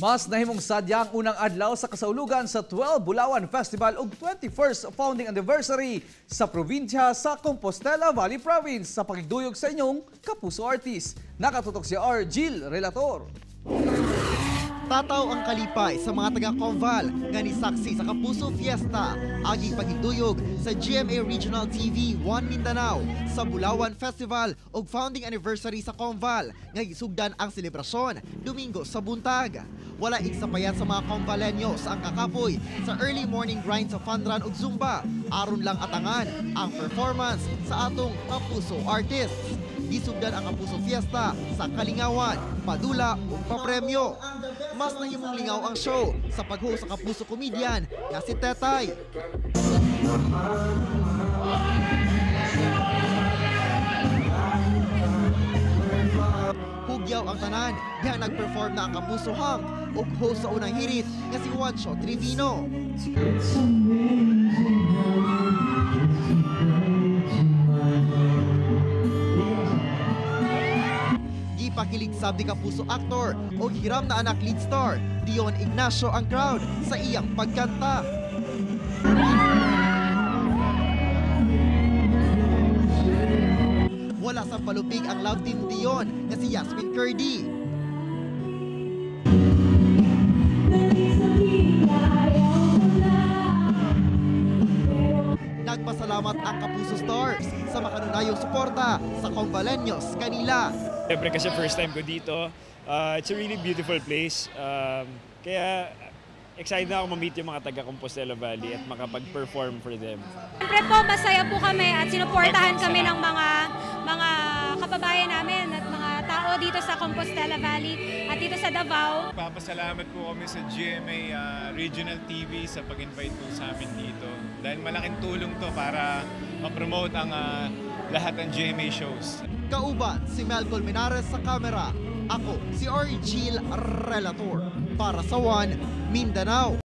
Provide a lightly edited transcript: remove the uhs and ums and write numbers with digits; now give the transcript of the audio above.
Mas nahimong sadya ang unang adlaw sa kasaulugan sa 12 Bulawan Festival ug 21st Founding Anniversary sa probinsya sa Compostela Valley Province sa pakigduyog sa inyong Kapuso Artist. Nakatutok si R. Jill Relator. Tataw ang kalipay sa mga taga-Comval nga nisaksi sa Kapuso Fiesta, aging pagigduyog sa GMA Regional TV 1 Mindanao sa Bulawan Festival ug founding anniversary sa Comval nga gisugdan ang selebrasyon Domingo sa buntag. Wala igsapayan sa mga Comvaleños ang kakapoy sa early morning grind sa fun run ug Zumba aron lang atangan ang performance sa atong Kapuso artists. Gisugdan ang Kapuso Fiesta sa Kalingawan, Padula ug Papremyo. Mas nahimong lingaw ang show sa pag-host sa Kapuso comedian nga si Tetay. Hugyaw ang tanan diha nag-perform na ang Kapuso Hank ug host sa unang hirit nga si Juancho Trevino. Gipakilig sab ni Kapuso actor o hiram na anak lead star Dion Ignacio ang crowd sa iyang pagkanta. Wala sa palupig ang love team Dion nga si Yasmin Curdy. Nagpasalamat ang Kapuso Stars sa makanunayong suporta sa Comvaleños kanila. Siyempre kasi first time ko dito, it's a really beautiful place. Kaya excited na ako ma-meet yung mga taga Compostela Valley at makapag-perform for them. Siyempre po, masaya po kami at sinuportahan kami ng mga kababayan namin at mga tao dito sa Compostela Valley at dito sa Davao. Papasalamat po kami sa GMA Regional TV sa pag-invite po sa amin dito. Dahil malaking tulong to para ma-promote ang lahat ng GMA shows. Kauban si Mel Colmenares sa kamera. Ako si Argil Relator para sa One Mindanao.